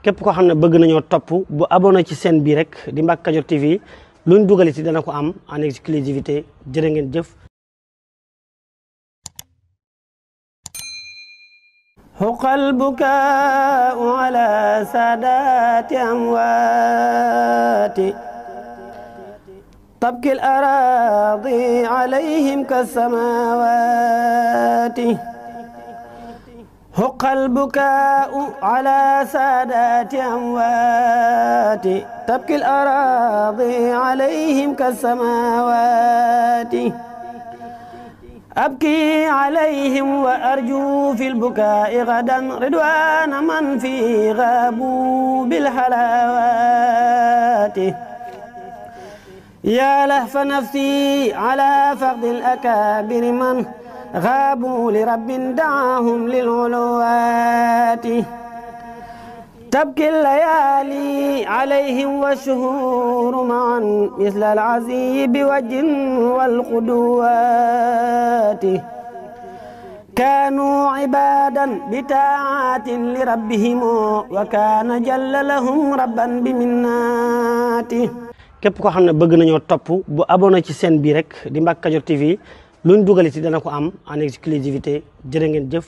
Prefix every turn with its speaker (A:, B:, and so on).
A: képp koo xam ne bëgg nañoo topp bu abonné ci chaîne bi rek di Mbacke Kadior TV luñ dugaliti dana ko am en exclusivité jërë ngeen jëf. huqal bukaa'u ala saadaati amwaati tabki al araadi alayhim kassamaawaati حق البكاء على سادات أموات تبكي الأراضي عليهم كالسماوات أبكي عليهم وأرجو في البكاء غدا رضوان من في غابوا بالحلاوات يا لهف نفسي على فقد الأكابر من غابوا لرب دعاهم للعلوات تبكي الليالي عليهم والشهور معا مثل العزي بوجه والقدوات كانوا عبادا بطاعات لربهم وكان جل لهم ربا بمناته képp koo xam ne bëgg nañoo topp bu abonné ci chaîne bi rek di Mbacke Kadior TV luñ dugaliti dana ko am en exclusivité jërë ngeen jëf.